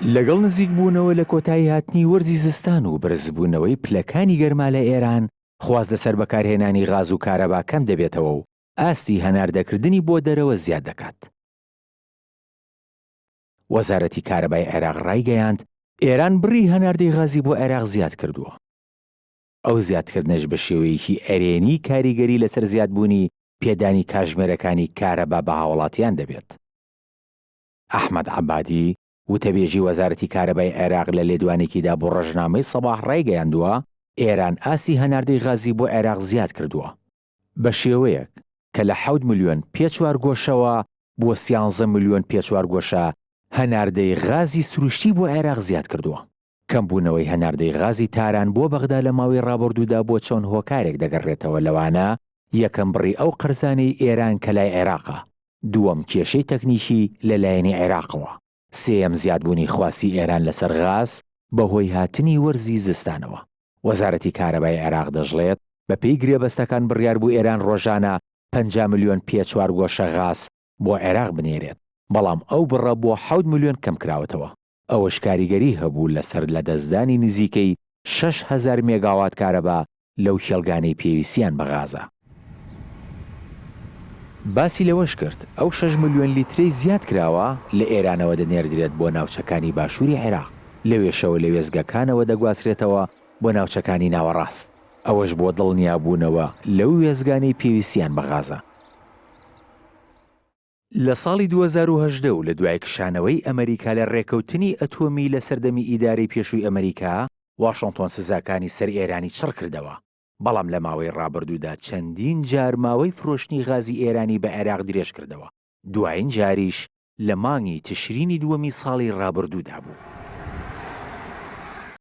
لەگەڵ نزیکبوونەوە لە کۆتاییهاتنی وەرزی زستان و بەرزبوونەوەی پلەکانی گەرما لە ئێران، خواست لەسەر بەکارهێنانی غاز و کارەبا کەم دەبێتەوە و ئاستی هەناردەکردنی بۆ دەرەوە زیاد دەکات. وەزارەتی کارەبای عێراق ڕایگەیاند، ئێران بڕی هەناردەی غازی بۆ عێراق زیاد کردووە. ئەو زیادکردنەش بە شێوەیەکی ئەرێنی کاریگەری لەسەر زیادبوونی پێدانی کاژمێرەکانی کارەبا بە هاوڵاتیان دەبێت. ئەحمەد عەبادی، وتەبێژی وەزارەتی کارەبای عێراق لە لێدوانێکیدا بۆ ڕۆژنامەی سەباح ڕایگەیاندووە، ئێران ئاستی هەناردەی غازی بۆ عێراق زیاد کردووە، بە شێوەیەک کە لە حەوت ملیۆن پێ چوارگۆشەوە بۆ سیانزە ملیۆن پێ چوارگۆشە هەناردەی غازی سروشتی بۆ عێراق زیاد کردووە. کەمبوونەوەی هەناردەی غازی تاران بۆ بەغدا لە ماوەی ڕابردوودا بۆ چەند هۆکارێک دەگەڕێتەوە لەوانە، یەکەم بڕی ئەو قەرزانەی ئێران کە لای عێراقە، دووەم کێشەی تەکنیکی لە لایەنی عێراقەوە، سێیەم زیادبوونی خواستی ئێران لەسەر غاز بەهۆی هاتنی وەرزی زستانەوە. وەزارەتی کارەبای عێراق دەشڵێت، بەپێی گرێبەستەکان بڕیاربوو ئێران ڕۆژانە 50 ملیۆن پێ چوارگۆشە غاز بۆ عێراق بنێرێت، بەڵام ئەو بڕە بۆ حەوت ملیۆن کەمکراوەتەوە. ئەوەش کاریگەری هەبوو لەسەر لەدەستدانی نزیکەی 6000 مێگاوات کارەبا لەو کێڵگانەی پێویستیان بە غازە. باسی لەوەشکرد، ئەو شەش ملیۆن لیترەی زیادکراوە لە ئێرانەوە دەنێردرێت بۆ ناوچەکانی باشووری عێراق، لەوێشەوە لە وێستگەکانەوە دەگوازرێتەوە بۆ ناوچەکانی ناوەڕاست، ئەوەش بۆ دڵنیابوونەوە لەو وێستگانەی پێویستیان بە غازە. لە ساڵی 2018 و لە دوای کشانەوەی ئەمەریکا لە رێکەوتنی ئەتۆمی لە سەردەمی ئیدارەی پێشووی ئەمەریکا، واشنتۆن سزاکانی سەر ئێرانی چڕ کردەوە، بەڵام لە ماوەی رابردوودا چەندین جار ماوەی فرۆشتنی غازی ئێرانی بە عێراق درێژ کردەوە، دوایین جاریش لە مانگی تشرینی دووەمی ساڵی رابردوودا بوو.